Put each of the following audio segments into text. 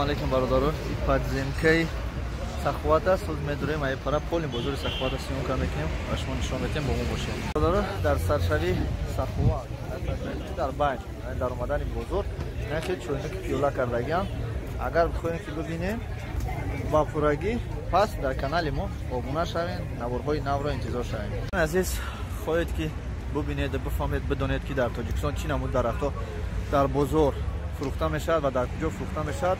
Алейкум бародарон, подземкаи Саховат аст. Ҳоз медурем ай пара поли бозори Саховат аст, съёмка мекунем ва шумо нишон метем, бо мо бошед. Бародарон, дар саршави Саховат, дар байн, дар омадани бозор, нахе чойники пиёла кардагиам. Агар бихоҳем ки бибинем ба пуррагӣ, пас дар канали мо обуна шавем, наворҳои навро интизор шавем. Азиз, хоҳед ки бубинед, бифаҳмед, бидонед ки дар Тоҷикистон чӣ намуд дарахтҳо дар бозор фурӯхта мешавад ва дар куҷо фурӯхта мешавад,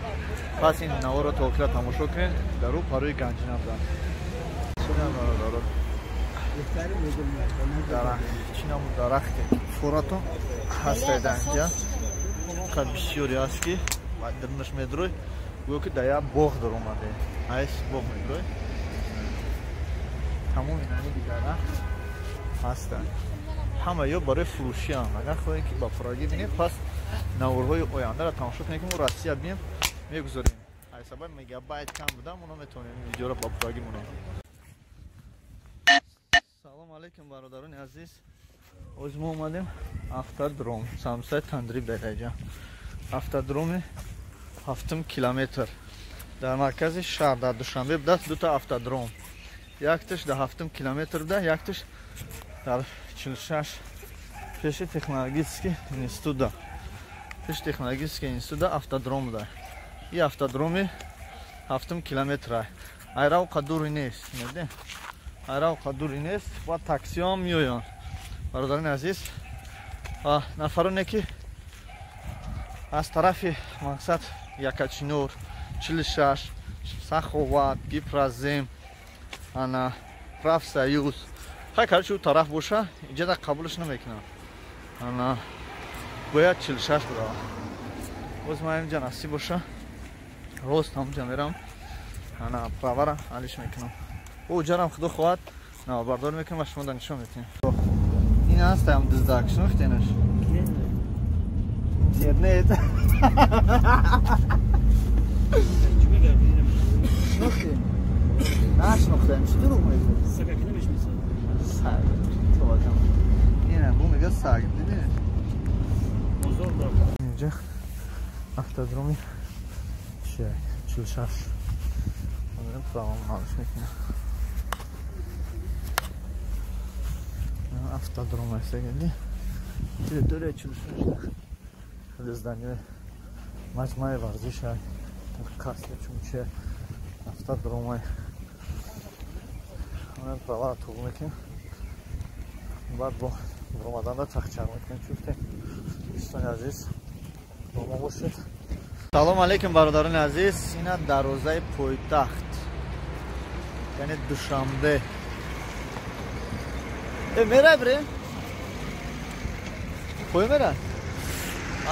пас ин наворро то охира тамошо кунед. Дар ӯ парои ганҷина буданд. Чӣ намуд дарахте фуратон ҳастед инҷа, қад бисёре аст ки дарунаш медурӯй, гӯё ки дар як боғ даромаде. Айс боғ медурӯй, тамоми намуди дарахт ҳастанд, ҳама ё барои фурӯшиам. Агар хоҳед ки ба пуррагӣ бинед, пас наворҳои ояндаро тамошо кунед, ки мо Россия бием мегузорем. Ай сабаб мегабайт кам буда, мо наметавонем видеоро ба пуррагӣ монем. Салом алейкум бародарони азиз, оз мо омадем автодром, самсаи тандри бераҷа, автодроми 7 километр дар маркази шаҳр дар Душанбе будаст. Дута автодром, якташ дар 7 километр буда, якташ дар 46 пеши технологический института, пеши технологический института автодром буда. И автодроми 7 километра, айрав қадури нест, айрав қадури нест ва таксиҳо меоянд. Бародарони азиз, нафароне ки аз тарафи мақсад Якачинор, 46, Саховат, Гипрозем, ана Профсоюз, хай короче ӯ тараф боша, иҷода қабулш намекунам. Ана бояд 46 бурава. Боз ман инҷа насиб боша, рост ҳамҷа мерам, ана правара алиш мекунам. Ӯ ҷарам худо хоҳад навбардор мекунам ва шумо да нишон метиҳем. Ин аст ам дуздак, шинохтенаш? Нет. Шинохтем? Нашинохтем, чӣ дурӯғ мегӯӣ? Саг. Ина бу мегӯяд саг, дидӣ? Инҷа автодроми чия? 46. Ман правам алиш мекунам. Автодром аст, ди? Территория 46. Здание маҷмӯаи варзиш касли чунче автодромай. Ман права туғ мекунем, баъд бо ромаданда чахчах мекунем. Чуфте дӯстони азиз, бо мо бошед. Салом алейкум бародарони азиз, ина дарвозаи пойтахт, яъне Душанбе. Мерай бре? Пой мерай?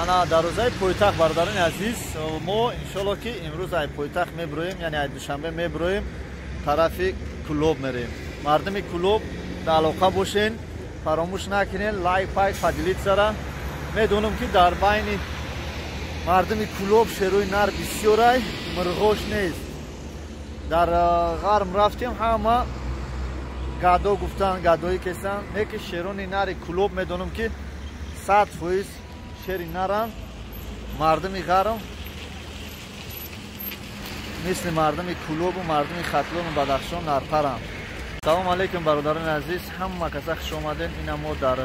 Ана дарвозаи пойтахт бародарони азиз, мо иншолло ки имрӯз ай пойтахт мебироем, яъне ай Душанбе мебироем, тарафи Кӯлоб мерем. Мардуми Кӯлоб дар алоқа бошен, фаромӯш накунен лайк, пайк, поделиться. Медонам ки дар байни мардуми Кӯлоб шерои нар бисёрай, мирғош нест. Дар ғарм рафтем, ҳама гадо гуфтан, гадоӣ кесан, не ки шерони нари Кӯлоб медонам ки 100% шери наранд. Мардуми ғарм мисли мардуми Кӯлобу мардуми Хатлону Бадахшон нартаранд. Салом алейкум бародарони азиз, ҳама каса хуш омадем. Ина мо дар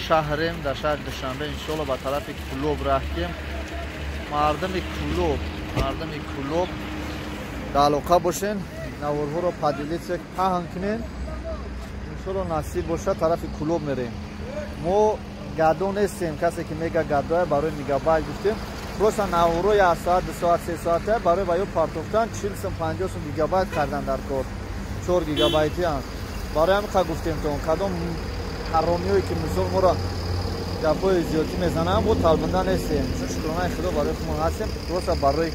шаҳрем, дар шаҳри Душанбе, иншолло ба тарафи Кӯлоб рафтем. Мардуми Кӯлоб, мардуми Кӯлоб дар алоқа бошен, наворҳоро поделиться паҳн кунен. Иншолло насиб бошад, тарафи Кӯлоб мерем. Мо гадо нестем, касе ки мега гадоя барои мегабайт гуфтем. Просто наворо 1 соат, 2 соат, 3 соата барои ва ё партофтан 40 сум, 50 сум гигабайт кардан дар кор. 4 гигабайти анд. Барои ҳамин қа гуфтем то кадом ҳаромиҳое ки мисол моро гапҳои зиёдӣ мезананд, мо талбанда нестем. Чун шукронаи Худо барои худмон ҳастем. Просто барои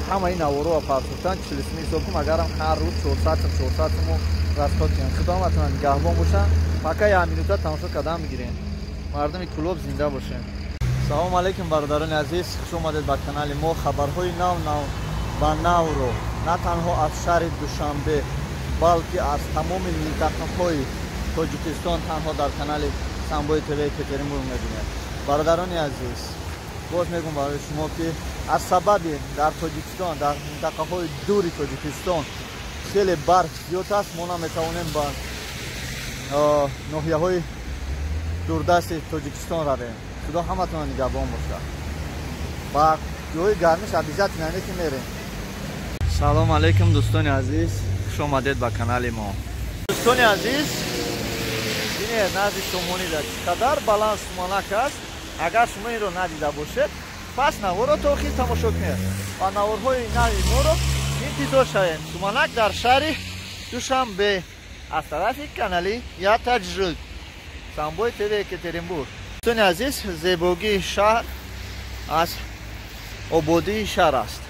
ҳамаи наворо партофтан 40 сум ҳисоб кун, агарам ҳар рӯз 400 сум, 400 сум расход кунем. Худо ҳаматона нигаҳбон бошанд. Пока як минута тамошо кардан мегирем. Мардуми Кӯлоб зинда бошем. Салом алейкум бародарони азиз, хуш омадед ба канали мо. Хабарҳои нав нав ба навро на танҳо аз шаҳри Душанбе, балки аз тамоми минтақаҳои Тоҷикистон танҳо дар канали Самбои ТВ Екатеринбург мебинед. Бародарони азиз, боз мегӯм барои шумо ки Аз сабаби дар Тоҷикистон, дар минтақаҳои дури Тоҷикистон хеле барф зиёд аст, мо наметавонем ба ноҳияҳои дурдасти Тоҷикистон равем. Худо ҳаматона нигаҳбон бошад. Ба ҷои гармиш обязательно ки мерем. Салом алейкум, дӯстони азиз, хуш омадед ба канали мо. Дӯстони азиз, бинед, назди Сомонида чӣ қадар баланд суманак аст. Агар шумо инро надида бошед, пас наворро то охир тамошо кунед ва наворҳои нави моро интизор шавед. Суманак дар шаҳри Душанбе аз тарафи канали Я Таджик, Самбой ТВ, Екатеринбург. Дӯстони азиз, зебогии шаҳр аз ободии шаҳр аст.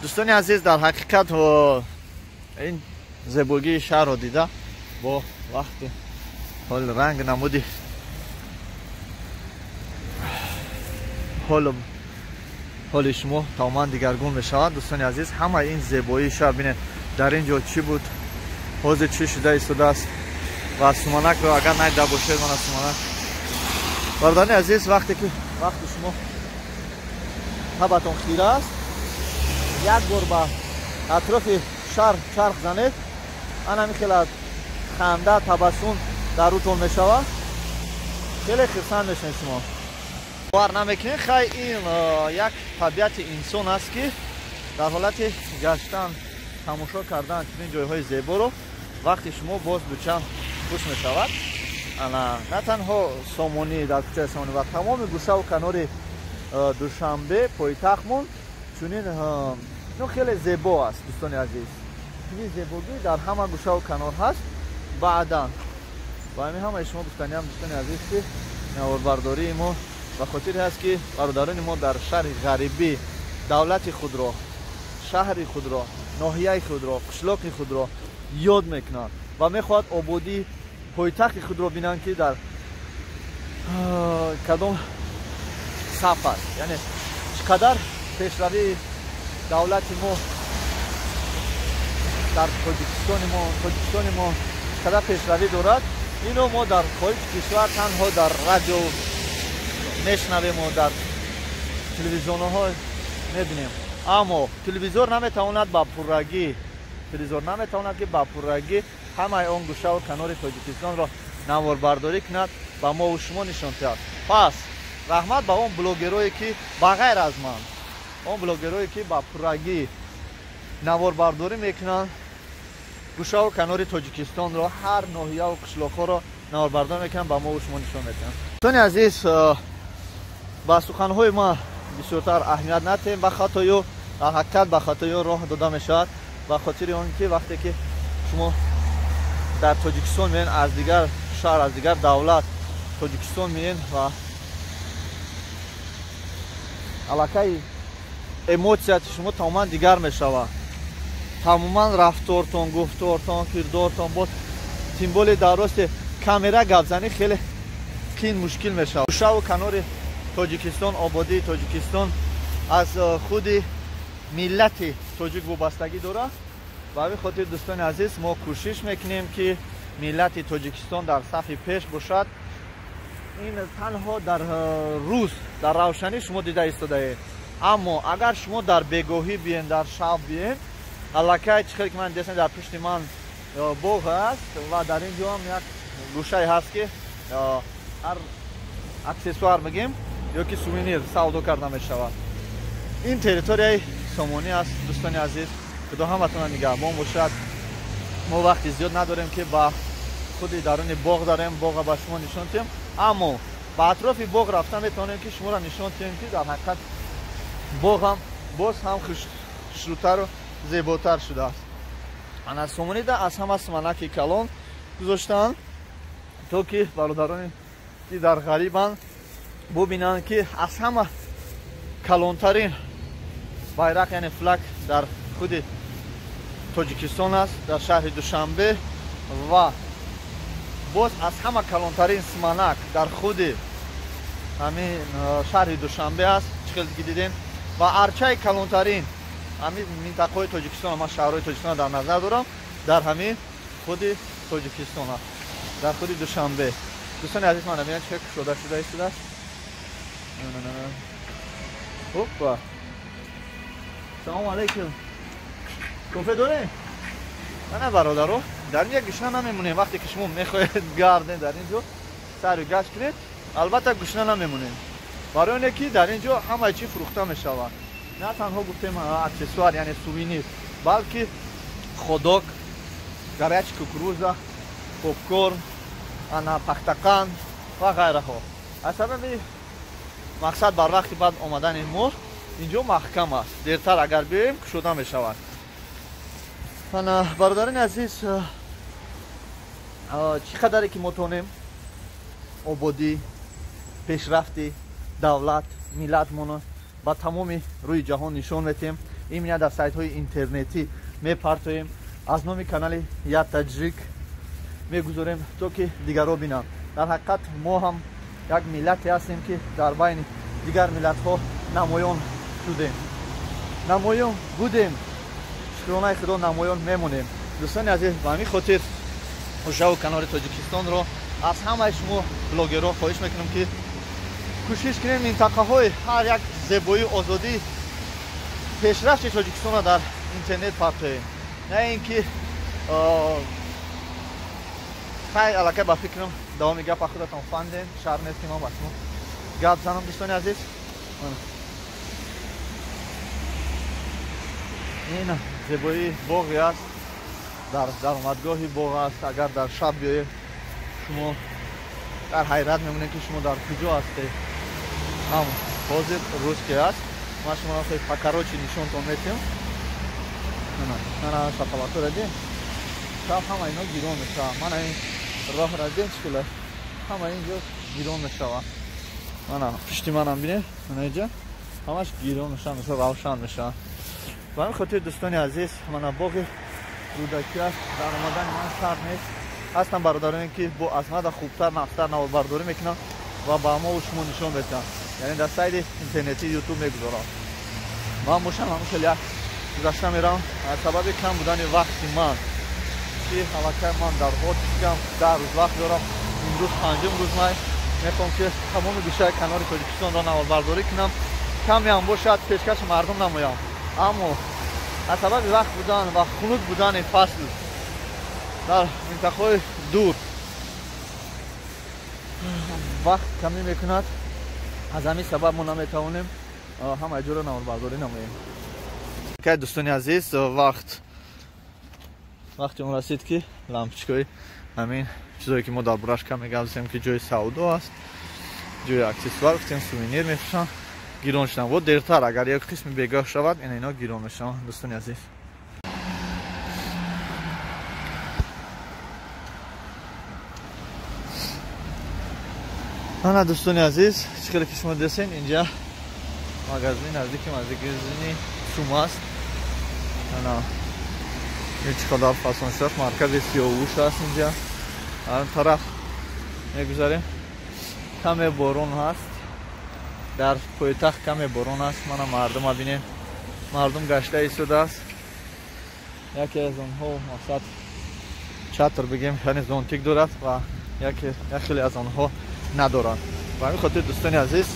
Дӯстони азиз, дар ҳақиқат ин зебогии шаҳрро дида бо вақти ҳол ранг намуди ҳоли шумо тамоман дигаргун мешавад. Дӯстони азиз, ҳамаи ин зебоии шаҳр, бинед, дар ин ҷо чӣ буд, ҳозир чӣ шуда истодааст. Ва суманакро агар надида бошед, мана суманак. Бародарони азиз, вақте ки вақти шумо табатон хира аст, як бор ба атрофи шаҳр чарх занед, ана хела ханда, табассум дар рӯтон мешавад, хеле хурсанд мешавед шумо. Бовар намекунед, хай ин як табиати инсон аст, ки дар ҳолати гаштан, тамошо кардан чунин ҷойҳои зеборо вақти шумо боз дучанд хуш мешавад. Ана на танҳо Сомонӣ, дар кӯчаи Сомонӣ ва тамоми гӯшаву канори Душанбе, пойтахтмон, чунин ну хеле зебо аст. Дӯстони азиз, чунин зебогӣ дар ҳама гӯшаву канор ҳаст. Баъдан ба ҳамин ҳамаи шумо гуфтаниам, дӯстони азиз, ки наворбардории мо ба хотире ҳаст, ки бародарони мо дар шаҳри ғарибӣ давлати худро, шаҳри худро, ноҳияи худро, қишлоқи худро ёд мекунанд ва мехоҳад ободии пойтахти худро бинанд, ки дар кадом саф аст, яъне чӣ қадар пешравии давлати мо дар Тоҷикистони мо, Тоҷикистони мо чӣ қадар пешравӣ дорад. Ино мо дар хориҷи кишвар танҳо дар радио мешнавему дар телевизионҳо мебинем, аммо телевизор наметавонад ба пуррагӣ, телевизор наметавонад, ки ба пуррагӣ ҳамаи он гӯшаву канори Тоҷикистонро наворбардорӣ кунад, ба мову шумо нишон диҳад. Пас раҳмат ба он блогерое, ки ба ғайр аз ман, он блогерое, ки ба пуррагӣ наворбардорӣ мекунанд, гӯшаву канори Тоҷикистонро, ҳар ноҳияву қишлоқҳоро наворбардорӣ мекунанд, ба мову шумо нишон медиҳанд. Дӯстони азиз, ба суханҳои ма бисёртар аҳамият натиҳем, ба хатоё, дар ҳақиқат ба хатоё роҳ дода мешавад, ба хотири он ки вақте ки шумо дар Тоҷикистон меен, аз дигар шаҳр, аз дигар давлат Тоҷикистон меен ва аллакай эмоцияти шумо тамоман дигар мешавад, тамоман рафтортон, гуфтортон, кирдортон, боз тем более дар рости камера гапзанӣ хеле қин, мушкил мешавад. Гӯшаву канори Тоҷикистон, ободии Тоҷикистон аз худи миллати тоҷик вобастагӣ дорад. Ба ҳамин хотир, дӯстони азиз, мо кӯшиш мекунем, ки миллати Тоҷикистон дар сафи пеш бошад. Ин танҳо дар рӯз, дар равшанӣ шумо дида истодаед, аммо агар шумо дар бегоҳӣ биен, дар шаб биен, аллакай чӣ хеле ки ман дидам, дар пушти ман боғ аст ва дар ин ҷо ҳам як гӯшае ҳаст, ки ҳар аксессуар мегем ё ки сувенир савдо карда мешавад. Ин территорияи Сомонӣ аст, дӯстони азиз. Худо ҳаматона нигаҳбон бошад. Мо вақти зиёд надорем, ки ба худи даруни боғ дарем, боға ба шумо нишон диҳем, аммо ба атрофи боғ рафта метавонем, ки шуморо нишон диҳем, ки дар ҳақиқат боғ ҳам боз ҳам хушрӯтару зеботар шудааст. Ана Сомонида аз ҳама суманаки калон гузоштаанд, то ки бародароне ки дар ғарибанд бубинанд, ки аз ҳама калонтарин байрақ, яъне флаг, дар худи Тоҷикистон аст, дар шаҳри Душанбе, ва боз аз ҳама калонтарин суманак дар худи ҳамин шаҳри Душанбе аст, чӣ хел ки дидем, ва арчаи калонтарин ҳамин минтақаҳои Тоҷикистон, ман шаҳрҳои Тоҷикистон дар назар дорам, дар ҳамин худи Тоҷикистон аст, дар худи Душанбе. Дӯстони азиз, ман бинед, чӣ кушода шуда истодааст. Опа. Салом алейкум. Кофе дорем? На бародаро, дар ин гушна намемонем. Вақте ки шумо мехоҳед гарден дар ин ҷо сару гашт кунед, албатта гушна намемонем. Барои оне ки дар ин ҷо ҳамаи чӣ фурӯхта мешавад. На танҳо гуфтем аксессуар, яъне сувенир, балки ходок, горячий кукуруза, попкорн, ана пахтақанд ва ғайраҳо. Аз сабаби мақсад бар вақти баъд омадани мо инҷо маҳкам аст. Дертар агар биёем кушода мешавад. Ана бародарони азиз, чӣ қадаре ки мо тонем ободӣ, пешрафти давлат, миллатмонро ба тамоми рӯи ҷаҳон нишон метиҳем. Именно дар сайтҳои интернетӣ мепартоем, аз номи канали Я Таджик мегузорем, то ки дигарро бинанд. Дар ҳақиқат мо ҳам як миллате ҳастем, ки дар байни дигар миллатҳо намоён шудем, намоён будем. Шукронаи Худо намоён мемонем. Дӯстони азиз, ба ҳамин хотир гӯшаву канори Тоҷикистонро аз ҳамаи шумо блогерҳо хоҳиш мекунам, ки кӯшиш кунем минтақаҳои ҳар як зебоию озодӣ, пешрафти Тоҷикистонро дар интернет партоем. На ин ки хай аллакай ба фикрам давоми гапа худатон фаҳмидем, шарт нест ки ман ба шумо гап занам. Дӯстони азиз, ин зебоии боғе аст, дар даромадгоҳи боғ аст. Агар дар шаб биёед, шумо дар ҳайрат мемонед, ки шумо дар куҷо ҳастед. Ҳам ҳозир рӯз ки аст, ман шуморо хеле покороче нишонтон метиҳам. Мана шапалакҳоро дидем, шаб ҳама ино гирон мешавад. Мана ин роҳро дидем, чӣ хел ҳама ин ҷо гирон мешавад. Мана пушти манам бинед, мана инҷа ҳамаш гирон мешавад, мисол равшан мешавад. Ба ҳамин хотир дӯстони азиз, мана боғи Рӯдакӣ аст. Дар омадани ман шарт нест. Ҳастанд бародароне, ки бо аз мада хубтар, нақстар наворбардорӣ мекунанд ва ба мову шумо нишон медиҳанд, яъне дар сайти интернетии Ютуб мегузоранд. Ман бошам ҳамин хел як гузашта меравам. Аз сабаби кам будани вақти ман, ки аллакай ман дар отпускам, 10 рӯз вақт дорам. Имрӯз 5-ум рӯз май мехоҳам, ки тамоми гӯшаи канори Тоҷикистонро наворбардорӣ кунам, каме ҳам бошад пешкаши мардум намоям. Аммо аз сабаби вақт будан ва хунук будани фасл дар минтақаҳои дур вақт камӣ мекунад. Аз ҳамин сабаб мо наметавонем ҳамаи ҷоро наворбардорӣ намоем. Кай дӯстони азиз, вақти он расид, ки лампочкаи ҳамин чизое, ки мо дар бораш каме гап задем, ки ҷои савдо аст, ҷои аксессуар гуфтем, сувенир мефурӯшанд, гирон шуданд. Во дертар агар як қисми бегоҳ шавад, ина ино гирон мешаванд, дӯстони азиз. Ана дӯстони азиз, чӣ хеле ки шумо дидесен, инҷа магазин наздики магазини Сум аст. Ана ин чӣ қадар фасон шудааст, маркази Сиёвуш аст инҷа. Ан тараф мегузарем. Каме борон ҳаст. Дар пойтахт каме борон аст. Мана мардума бинем. Мардум гашта истодааст. Яке аз онҳо мақсад чатр бигем, яъне зонтик дорад ва яке як хеле аз онҳо надоранд. Ба ҳамин хотир дӯстони азиз,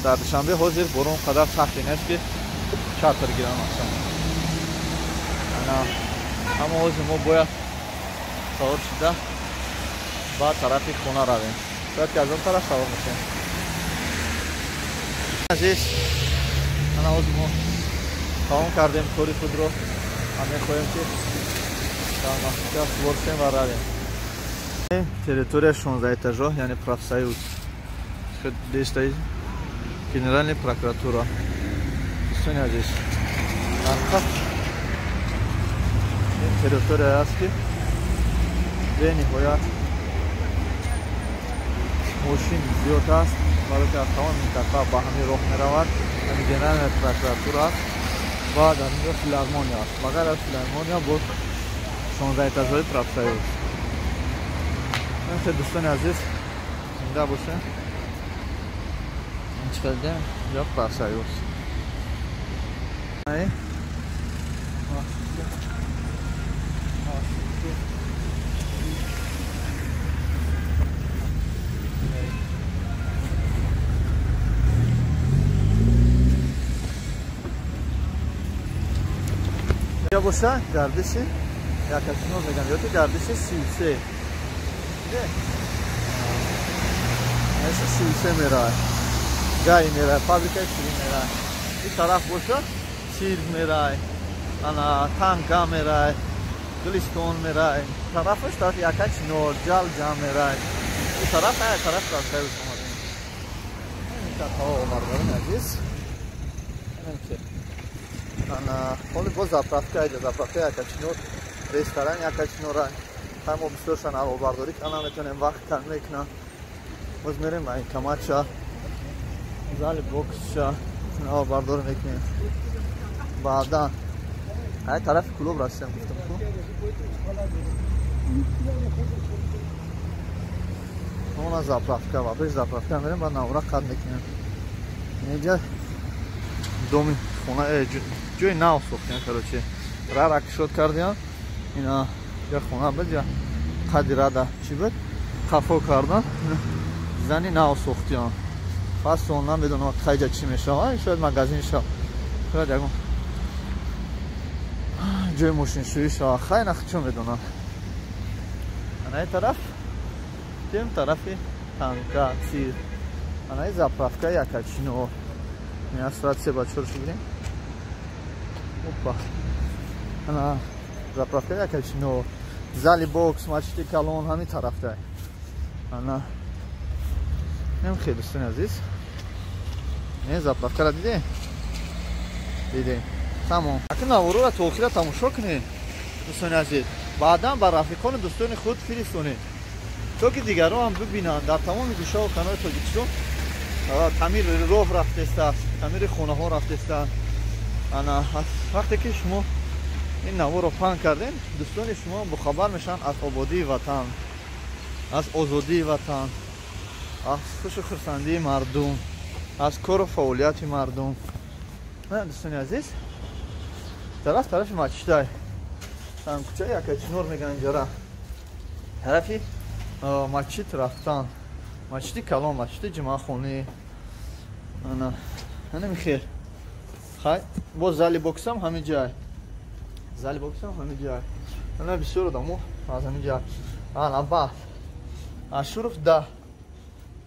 дар Душанбе ҳозир борон қадар сахте нест, ки чатр гиранд мақсад. Ана аммо ҳозир мо бояд савор шуда ба тарафи хона равем. Шояд ки аз он тараф савор мешавем. Азиз, ана ҳозир мо тамом кардем кори худро ва мехоҳем, ки дар махфия сувор шавем ва равем. Территория 16 этажо, яъне профсоюз. Дестаи Генеральная прокуратура. Дӯстони азиз, ҳақиқат ин территория аст, ки бениҳоят мошин зиёд аст, барои ки аз тамоми минтақа ба ҳамин роҳ меравад. Ҳамин Генеральная прокуратура аст ва дар инҷо филармония аст. Ба ғайр аз филармония боз 16 этажои профсоюз. Дӯстони азиз, зинда бошем. Ин чӣ кардем? Ҷо профсоюз. Ай Инҷа боша гардиши Якачинор мегӯям, ёки гардиши 33. Неси 33 меравад. Гай меравад, фабрикаи ширин меравад. Ин тараф боша цирк меравад, ана танка меравад, Гулистон меравад. Тарафаш тарафи Якачинор, Ҷалҷам меравад. Ин тараф ая тараф расайрус омадем. Бародарони азиз, ана ҳоли боз заправка айҷа, заправка Якачинор, ресторан Якачинора. Ҳай мо бисёрша наворбардорӣ карда наметавонем, вақт кам мекунам. Боз мерем военкоматша, зали боксша наворбардорӣ мекунем. Баъдан ай тарафи клуб расидем, гуфтам ку. Она заправка, ва пеш заправка мерем, баъд навора қад мекунем. Инҷа доми хона, ҷои нав сохтем, короче. Рара кушод кардем. Ина я хона буд, я қади рада чӣ буд? Қафо кардан. Зани нав сохтем. Пас он намедонам қайҷа чӣ мешавад, шояд магазин шавад. Шояд ягон ҷои мошиншӯӣ шавад. Хай нах чӣ медонам. Ана ин тараф тем тарафи танка, цирк. Ана ин заправка Якачинор. Ина саат 3:04 шудем. Опа. Ана заправка Якачинор. Зали бокс, масҷиди калон ҳамин тарафда. Ана нем хеле дӯстони азиз. Не заправкаро дидем? Дидем. Тамом. Акун наворро то охира тамошо кунед, дӯстони азиз. Баъдан ба рафиқону дӯстони худ фиристонед, то ки дигарон ҳам бибинанд. Дар тамоми гӯшаву канори Тоҷикистон таъмири роҳ рафтеста, таъмири хонаҳо рафтеста. Ана вақте ки шумо ин наворро паҳн кардем, дӯстони шумо бохабар мешаванд аз ободии ватан, аз озодии ватан, аз хушу хурсандии мардум, аз кору фаъолияти мардум. Дӯстони азиз, тараф тарафи масҷидай, кӯчаи Якачинор мегӯянд инҷара. Тарафи масҷид рафтан, масҷиди калон, масҷиди ҷумъахонӣ. Ана ҳанами хел. Хай боз зали боксам ҳамин ҷай, зали боксам ҳамин ҷай. Ана бисёр одамо аз ҳамин ҷай. Ана баъд Ашуров да,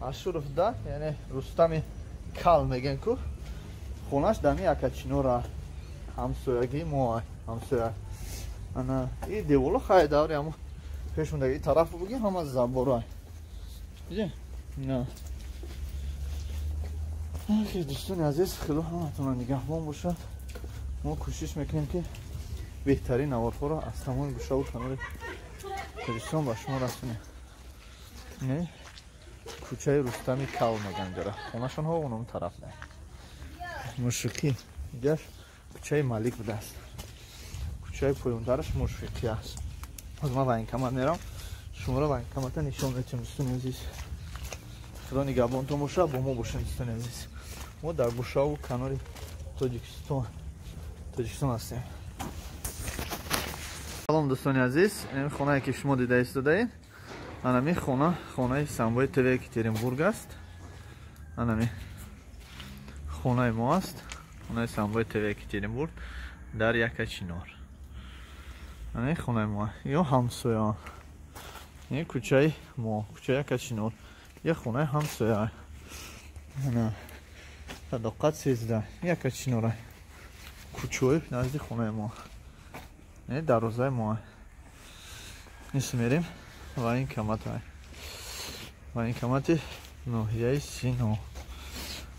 Ашуров да, яъне Рустами Кал мегӯем ку, хонаш дами Якачинора, ҳамсоягии мо, ҳамсоя. Ана и деволо хай даври ҳамо пешондаги и тараф бугем, ҳама забора. Дидем? На. Ахи дӯстони азиз, худо ҳаматона нигаҳбон бошад. Мо кӯшиш мекунем, ки беҳтарин наворҳоро аз тамоми гӯшаву канори Тоҷикистон ба шумо расонем. Не? Кӯчаи Рустами Кал мегӯянд ҷара. Хонашонҳо оном тараф да. Мушиқӣ. Инҷаш кӯчаи Малик будааст. Кӯчаи поёнтараш Мушиқӣ аст. Ҳозир ман военкомат мерам, шуморо военкомата нишон медиҳам, дӯстони азиз. Худо нигаҳбонтон бошад, бо мо бошед, дӯстони азиз. Мо дар гӯшаву канори Тоҷикистон ҳастем. Салом, дӯстони азиз. Ин хонае ки шумо дида истодаед, анами хона хонаи Самбои ТВ Екатеринбург аст. Анами хонаи мо аст, хонаи Самбои ТВ Екатеринбург дар Якачинор. Ана хонаи мо, ё ҳамсоя. Ин кӯчаи мо, кӯчаи Якачинор, я хонаи ҳамсоя. Ана Садоқат 13, Якачинора. Кӯчаи назди хонаи мо, не дарвозаи мо. Ис мерем военкомат, военкомати ноҳияи Сино.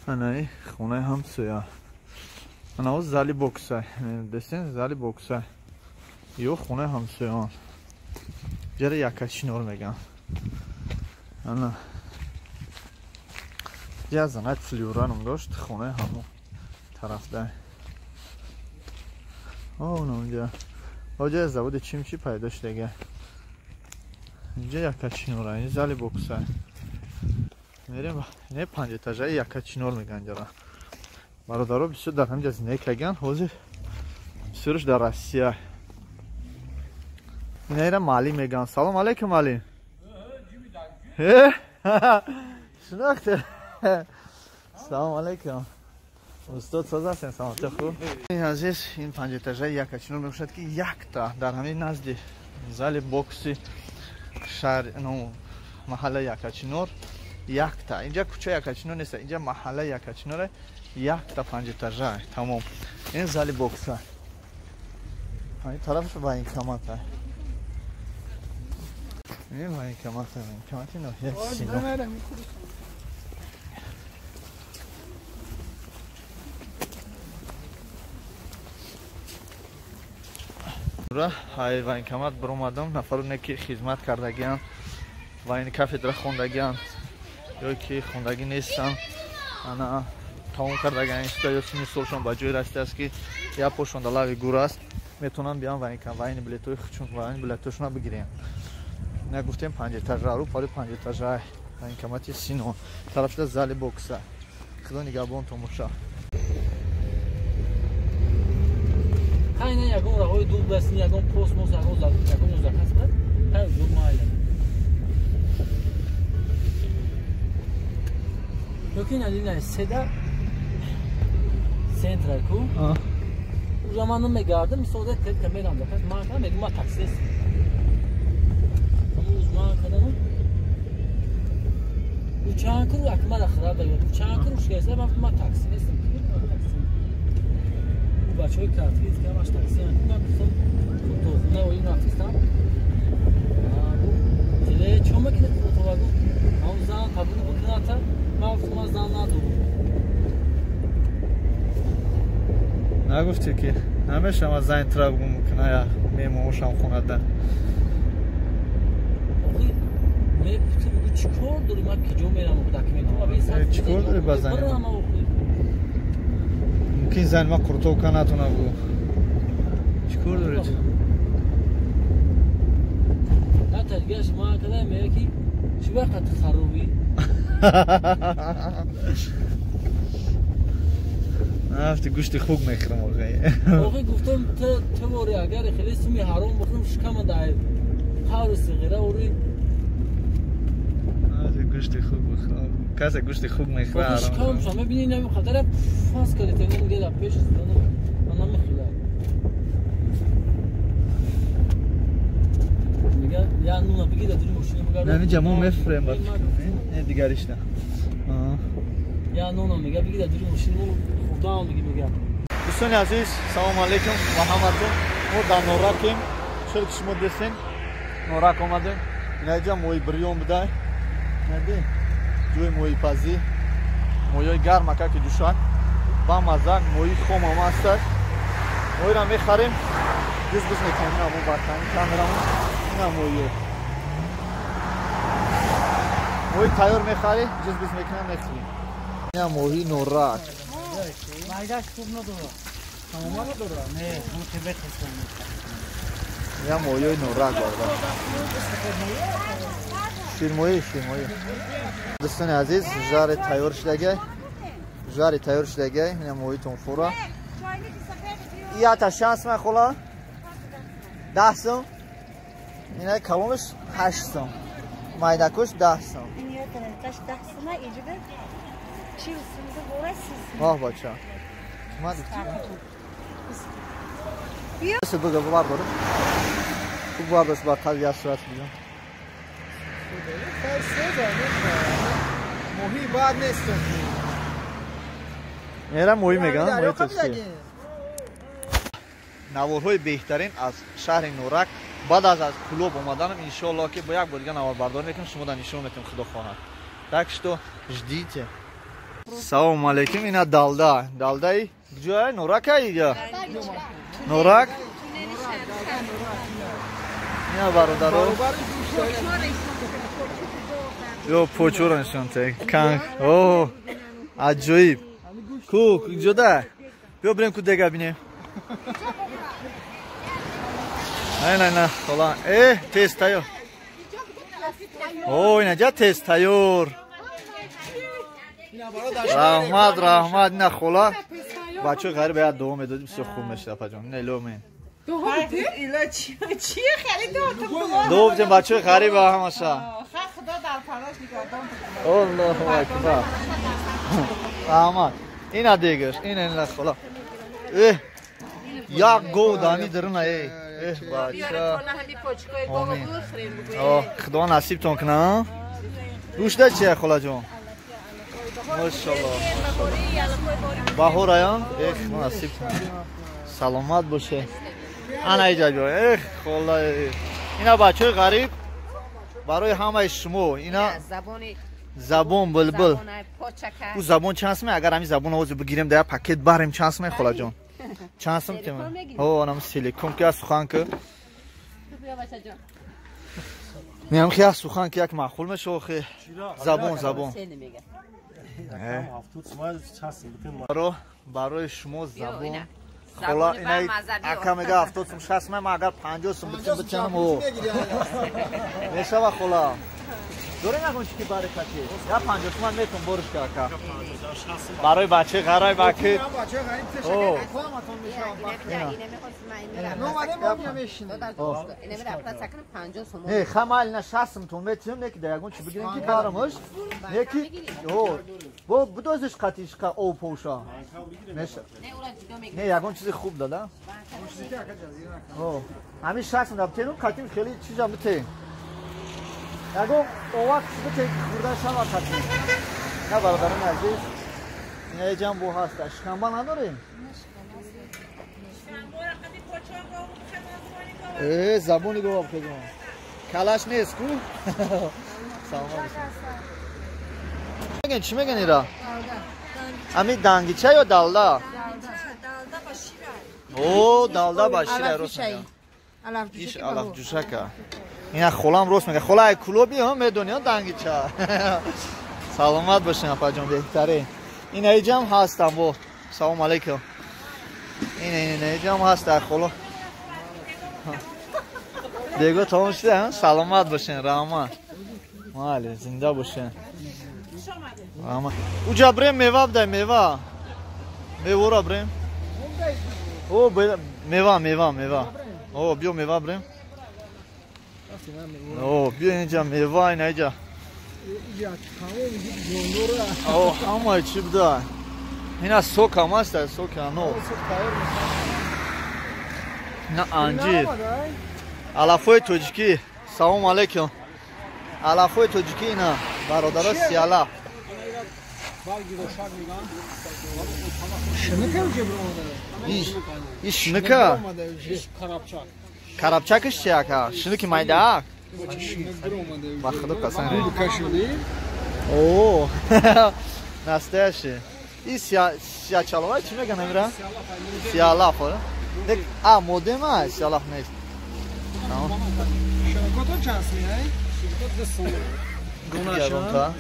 Анаи хонаи ҳамсоя. Ана оз зали бокса, дестен зали бокса, ё хонаи ҳамсоян. Ҷара Якачинор мегӯям. Ана я занак флюра ном дошт, хонаи ҳамо тарафда. Онҷа оҷа заводи чимчи пайдо шудага. Инҷа Якачинора, ин зали бокса. Мерем, не панҷэтажаи Якачинор мегӯянд ҷара. Бародаро бисёр дар ҳаминҷа зиндагӣ карданд, ҳозир бисёрш дар Россия. Инаира маълим мегӯянд. Салом алейкум, маълим. Шинохте? Салом алейкум. Устод соз ҳастем, саломатӣ хуб. Азиз, ин панҷэтажаи Якачинор мебошад, ки якта дар ҳамин назди зали бокси шаҳр, ну, маҳаллаи Якачинор якта. Инҷа кӯча Якачинор нест, инҷа маҳаллаи Якачинор якта панҷэтажа. Тамом. Ин зали бокса. Ин тарафаш военкомат. Ин военкомат, военкомати ноҳияи Сино. Ай военкомат баромадам, нафароне ки хизмат кардагианд, военный кафедра хондагианд ё ки хондагӣ нестанд, ана тамом кардагианд институт ё синни солшон ба ҷое расидааст, ки як пошон дар лави гур аст, метавонанд биёнд военкомат, военный билетҳои худшон, военный билетҳошонро бигиранд. Ина гуфтем панҷэтажа, рӯ пари панҷэтажа военкомати Сино, тараф шуда зали бокса. Худо нигаҳбонтон боша. Хайна ягон роҳои дур даст, ягон космос, ягон ягон заказ бад, хай дур майла. Ёки на дина седа центра ку. Уже ман намегардам, мисол да тет камерам заказ, ман кам мегум ма такси аст. Ҳамун уз ман каданам. У чанд куру акмара хираб дагирам. У чанд куру шикаста, ман гуфтам ма такси нестам. Такси. Бачаҳои картки камаш такси ман гуфтам хона оин рафтистам. Теле чо мекунед фотова гуфт. Ҳам зан табуни бикуната, ман гуфтам ман зан надорам. Нагуфтӣ ки намешавад зан тра гум куна я меҳмоношам хонада. Охи мегуфтам чӣ кор дорӣ, ман киҷо мерам документҳо. Чӣ кор дорӣ ба зан? Мумкин зан ма қуртовка натона бу. Чӣ кор доред? Ҳатто дигаш ман када мега ки чӣ вақт харобӣ? Нафти гӯшти хук мехӯрам охи. Охи гуфтам ту вори агар хеле суми ҳаром бихӯрам шикама дар қаври сиғира ори. Нафти гӯшти хук бихӯрам. Касе гӯшти хук мехӯрад. Шикам шо мебинӣ нами хатара фас карда тенам гела пеш зданам. Ман намехӯрам. Мега я нуна бигир дар мошина бугард. Нами ҷамо мефрем ба фикр. Не дигариш на. Я нуна мега бигир дар мошина худам меги мега. Дӯстони азиз, салому алейкум ва ҳаматон. Мо дар Норакем. Чор ки шумо дестен Норак омадем. Инаҷа моҳи бирён будай. Нади ҷои моҳипазӣ, моҳиҳои гарм ака ки ҷӯшанд, ба мазза моҳи хом ҳам ҳастад. Моҳиро мехарем, ҷуз-буз мекунем. Ина мо бартани камерамон, ина моҳиҳо. Моҳи тайёр мехарӣ, ҷуз-буз мекунем, мехӯрем. Ина моҳи Норак. Майдаш хуб надорад. Тамома надорад? Не, мо тебе хестем. Ина моҳиҳои Норак бародар. Ширмоҳӣ, ширмоҳӣ. Дӯстони азиз, жари тайёр шудагай. Жари тайёр шудагай. Ина моҳи тонфора. Ята шанс ман хола. 10 сом. Ина калонаш 8 сом. Майдакуш 10 сом. Ин ята 10 сом, иҷига 40 сом бора 30 сом. Воҳ бача. Ма духти. Биё буга бардор. Хуб бардош ба қад як сурат бигам. моҳӣ бад нест. Нера моҳӣ меган, моҳи тоҷикӣ. Наворҳои беҳтарин аз шаҳри Норак баъд аз клуб омаданам, иншоаллоҳ ки бо як бор дига наворбардорӣ мекунем, шумо дар нишон метем, худо хоҳад. Так что ждите. Салому алейкум, ина далда. Далдаи куҷоя? Норака ига? Норак? Ина бародаро. Ё почуро нишон те. Канг. О, аҷоиб. Ку, куҷода? Биё бирем ку дега бинем. Не, не, не, хола. Тез тайёр. О, инаҷа тез тайёр. Раҳмат, раҳмат, ина хола. Бачаҳои ғариб як дуо медодӣ, бисёр хуб мешуд, апаҷон. Ина ило мен. Дуо бидем бачаҳои ғариба ҳамаша. Худо дар паноҳ нигаҳдон. Аллоҳу акбар. Раҳмат. Ина дегаш, ина хола. Э, як гов дами даруна э. Э, бача. Амин. О, Худо насибтон кунад. Гӯшта чия холаҷон? Машаллоҳ. Баҳор ая? Эх, насибтон. Саломат боше. Ана иҷа ҷо. Эх, хола. Ина бачаи ғариб барои ҳамаи шумо. Ина забон булбул. Ӯ забон чанд сум? Агар ҳамин забон овоз бигирем дар пакет барем чанд сум холаҷон? Чанд сум ки? Ҳо, анам силикон ки аз сухан ки. Меам ки аз сухан ки як маъқул мешава хе. Забон, забон. Барои шумо забон. Хола ина ака мега 70 сум 60 сум, агар 50 сум битам о. Мешава хола. Дорем ягон чи ки баракати. Я 50 сум метон бориш ка ака. Барои бачаи ғарай баки. О. Не, хамал на 60 сум тон метим, не ки да ягон чи бигирем ки барамаш. Не ки о. Бо будозиш қатишка о поша. Не, ягон чизи хуб дада. О, ҳамин 60 сум даптену қатим хеле чиза бите. Ягон овақ бите хурда шава қатим. На бародарони азиз, ина ҷам бо ҳаст. Шикамба надорем? Э, забони гов кедон. Калаш нест ку? Салом алейкум. Меган чӣ меган ира? Ами дангича ё далда? О, далда ба шира рост меган. Иш алаф ҷушака. Ина холам рост меган. Хола ай кулоби ҳам медони дангича. Саломат бошин апаҷон, беҳтарин. Ина иҷам ҳастам бо. Салом алейкум. Ина иҷам ҳаст холо. Бего тамом шуда, саломат бошин, раҳмат. Мале, зинда бошин. Раҳмат. Уҷа брем мева бдай, мева. Мевора брем. О, мева, мева, мева. О, биё мева брем. О, биё инҷа мева, ина иҷа. О, ҳамаи чӣ буда. Ина сок ҳам аст, соки анор. Ина анҷир. Алафҳои тоҷикӣ. Салом алейкум. Алафҳои тоҷикӣ ина бародаро сиалаф. Иш шиника? Карабчакаш чи ака? Шиники майдаак? Ба худо қасам. О, настоящий. И сиячалова чӣ меган амира? Сиялаф, а модема сиялаф нест. Шиникотон чанд сум? Гонта.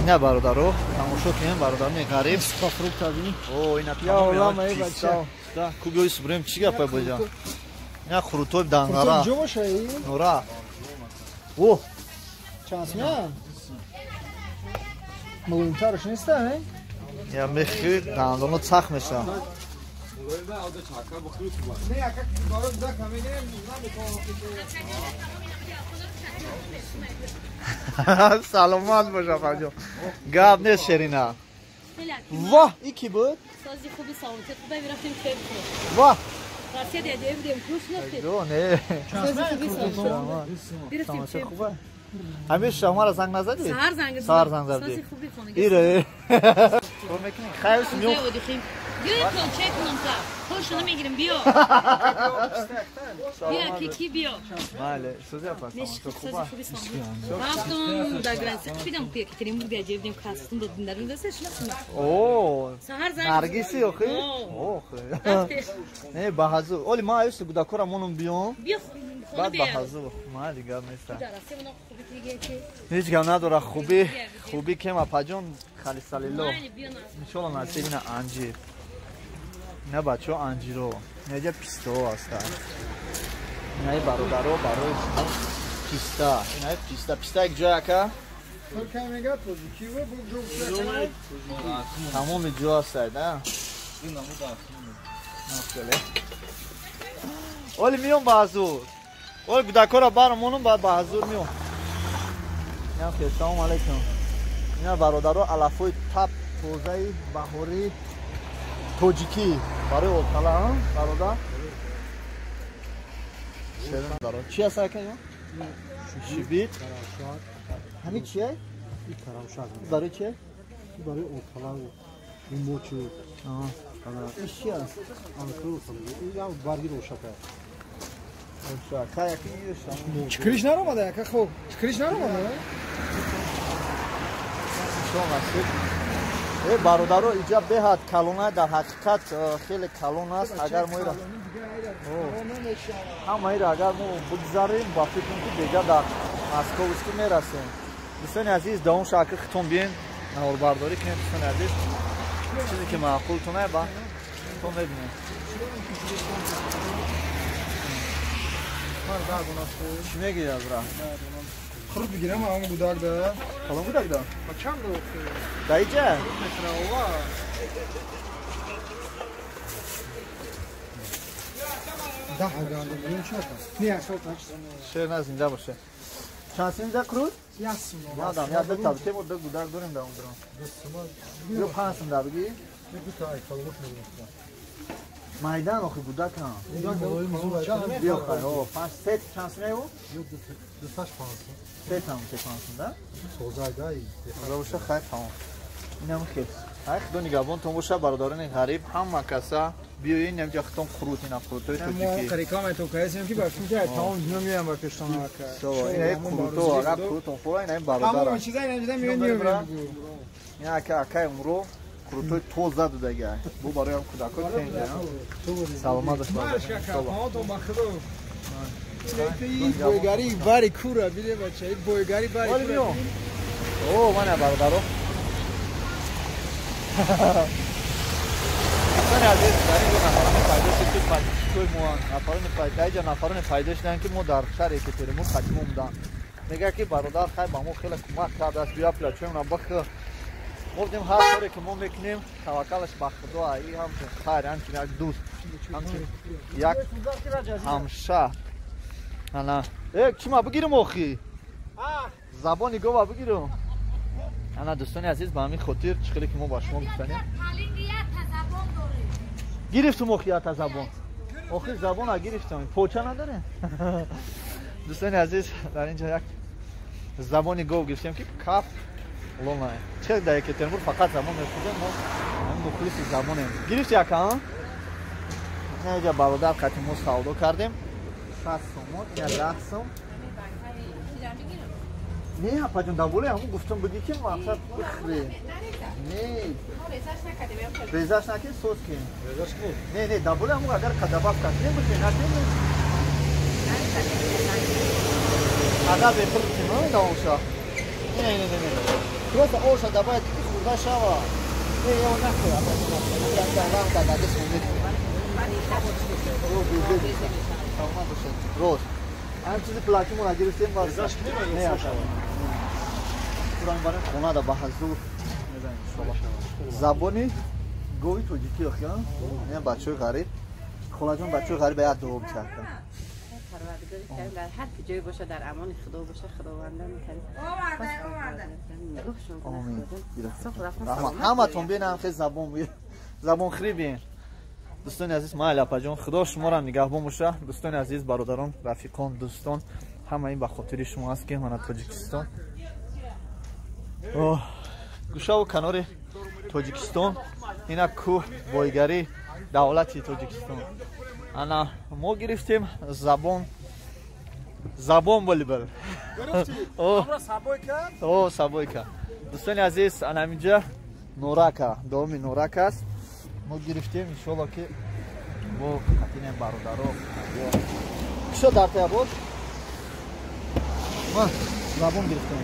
Ина бародаро, тамошо кунем бародарони ғариб. О, ина тамоми писта. Ку биёи субрем чӣ гапай боҷа? Ина хурутои дангара. Нура. О, чанд сум? Мулоимтараш неста, э? Я мехи дандоно цах меша. Саломат боша фарҷон. Гап нест Шерина. Воҳ, и ки буд? Сози хуби саломатӣ хубе мерафтем чой бихӯрем. Воҳ. Россия диаҷои будем куш нафтем. Не. Сози хуби саломатӣ. Саломатӣ хубе. Ҳамин шамара занг назадӣ? Саҳар занг задӣ. Саҳар занг задӣ. Сози хуби хонагӣ. Ире. Чор мекунӣ? Хайр миём. Биё кулча кунам та. Пулшо намегирем биё. Биё ки биё. Бале, сози апа саломатӣ хубе. Рафтум дар граница қипидам ку Екатеринбург диаҷои будем кастум додем дар унҷа шинохтем. О, саҳар занг. Наргиси охи? Охи. Не, ба ҳазур. Оли ма аюси гудакора монум биём. Биё баъд ба ҳазур. Майли гап неста. Ҳеҷ гап надора хубӣ, хубӣ кем апаҷон халисалило. Иншолло насиб ина анҷир. Ина бачаҳо анҷиро. Инаҷа пистаҳо ҳастанд. Инаи бародаро барои шумо писта. Инаи писта. Писта як ҷой ака? Тамоми ҷо ҳастад, а? Оли миём ба ҳазур. Оли гудакора бармонум баъд ба ҳазур миём. Инам хел, салом алейкум. Ина бародаро алафҳои тап тозаи баҳории тоҷикӣ барои олтала, бародар. Чи аст ака ё? Шибит. Ҳамин чие? Барои чие? Барои олтала мочи. Иш чи аст? Барги рошак аст. Чикриш наромада яка хуб. Чикриш наромада? Бародаро иҷа беҳад калона, дар ҳақиқат хеле калон аст. Агар мо ира ҳамаира агар мо бигзарем, ба фикрам ки бега дар Московский мерасем. Дӯстони азиз, давом шакли хитон биен, наворбардорӣ кунем. Дӯстони азиз, чизе ки маъқултона ба то мебинем. Чӣ мегӯӣ аз раҳ? Хурд бигирам, ҳамон гудак да. Калон гудак да? Ба чанд да? Да иҷа? Шер на зинда боше. Чанд сум да крут? Надам, я ду та бите, мо ду гудак дорем да он дурон. Ё 5 сум да бигӣ? Майдан охи гудакам. Биё хай, о, 5 сет чанд сум ё? Дуташ 5 сум. Сет ҳам се 5 сум да? Созай да. Боша хай тамом. Инам хел. Ай худо нигаҳбонтон боша бародарони ғариб, ҳама каса биёед инҷа хитон қурут, ина қурутои тоҷикӣ. Мо реклама то кардем ки ба фикр тамом дунё меоям ба пештон ака. Ина қуруту, агар қурутон хӯра, ина бародарам. Ҳама чиза ина ҷида меоям меоям. Ина ака акай умро қурутои тоза додага. Бу барои ҳам кӯдакҳо тенҷа. Саломат бош бародар. То ба худо. Бойгари бари кура биде бача, бойгари бари кура. О, мана бародаро. Дӯстони азиз, дар ин ҷо нафароне пайдо шуд ки подписчикои мо нафароне пайдо нафароне пайдо шуданд ки мо дар шаҳри Екатеринбург хатимо буданд. Мегӯяд ки бародар хай ба мо хеле кӯмак кардааст, биё плачоемона бихӯр. Мо гуфтем ҳар коре ки мо мекунем таваккалаш ба худо, и ҳамчун хайр, ҳамчун як дӯст, ҳамчун як ҳамшаҳр. Ана чӣ ма бигирам охи? Забони гова бигирам. Ана дӯстони азиз, ба ҳамин хотир чӣ хеле ки мо ба шумо гуфтанем. Гирифтум охи ята забон. Охи забона гирифтам. Поча надорем. Дӯстони азиз, дар инҷо як забони гов гирифтем ки каф лона. Чӣ дар Екатеринбург фақат забон мехӯрдем, мо ҳамин мухлиси забонем. Гирифти яка, а? Инҷа бародар қати мо савдо кардем. 6 сомон, ина 10 сом. Не, апаҷон, дар болои ҳамон гуфтам буди ки мақсад бихӯре. Не. Резаш накардем, соз кем. Не, не, дар болои ҳамон агар кадабаб кардем, бихӯре, накардем. Агар бехӯр битем, давом ша. Не, не, не, не. Просто оша добавить ки хӯрда шава. Не, ё нахӯр, апаҷон, нахӯр. Дар дадес умед. Саломат бошед. Рост. Ҳамин чизи плакимона гирифтем ва не, ашава. Тура мебарем хона да ба ҳазур мезанем иншоалло. Забони гови тоҷикӣ охи, а? Ин бачаҳои ғариб. Холаҷон, бачаҳои ғариб як дуо бикарда. Парвардигори карим дар ҳар ҷое боша, дар амони Худо боша, Худованда мекарим. Омин. Ҳаматон биен ҳам хел забон забонхӯрӣ биен. Дӯстони азиз, майли апаҷон, Худо шуморо нигаҳбон боша. Дӯстони азиз, бародарон, рафиқон, дӯстон, ҳама ин ба хотири шумо аст ки мана Тоҷикистон, гӯшаву канори Тоҷикистон, ина кӯҳ, бойгарӣ давлати Тоҷикистон. Ана мо гирифтем забон, забон болибал. О, сабойка. Дӯстони азиз, ана ҳаминҷа Норака, давоми Норак аст. Мо гирифтем, иншоалло ки бо қатинем бародаро. Кишо дар тая буд? Ма забон гирифтем.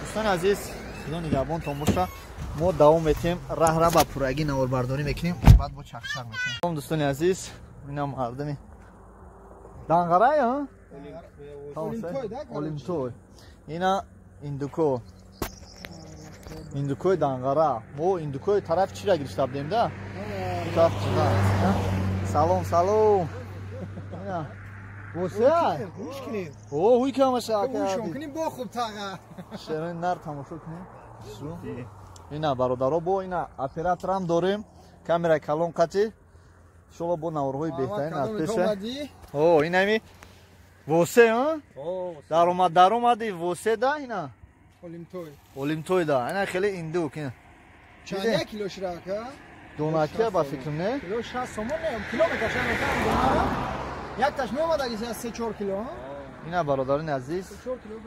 Дӯстони азиз, Худо нигаҳбонтон боша. Мо давом метем, раҳра ба пуррагӣ наворбардорӣ мекунем, баъд бо чақчақ мекунем. Дӯстони азиз, инам мардами Данғарай, а? Олимтой. Ина индуко. Индукои Данғара. Мо индукои тараф чира гирифта будем да? Тараф чира. Салом, салом. Ина Восе? Гӯш кунед. О, ҳуй камаша ака. Гӯшон кунем бо хуб таға. Шерони нар тамошо кунем. Ина бародаро бо ина операторам дорем. Камераи калон қати. Иншолло бо наворҳои беҳтарин аз пеша. О, инами восе, а? Даромад даромади восе да ина. Олимтой. Олимтой да. Ина хеле индук ина. Чанд як кило шира ака? Донакия ба фикрам не? Кило 60 сомон не, кило мекашам донара. Якташ меомад аги 3-4 кило, ина бародарони азиз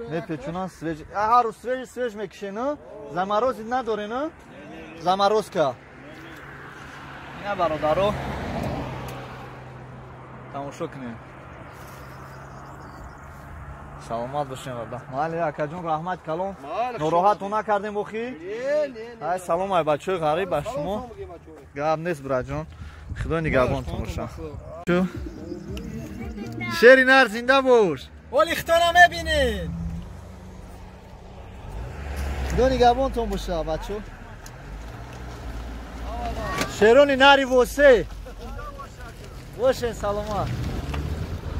мепечунан свеж. Ҳар рӯз свеж свеж мекишен, заморозит надорен, заморозка. Ина бародаро тамошо кунем. Саломат бошем бародар. Майли акаҷон, раҳмат калон. Нороҳатон накардем охи? Ай салом ай бачаҳои ғариб ба шумо. Гап нест бираҷон. Худо нигаҳбонтон боша. Шери нар зинда бош. Оли хитона мебинед. Худо нигаҳбонтон боша бачо. Шерони нари восе. Бошен саломат.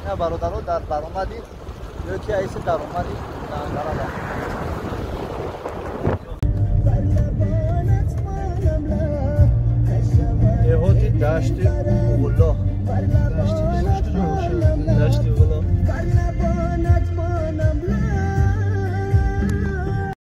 На бародаро дар баромади ё ки айси даромади дангарада.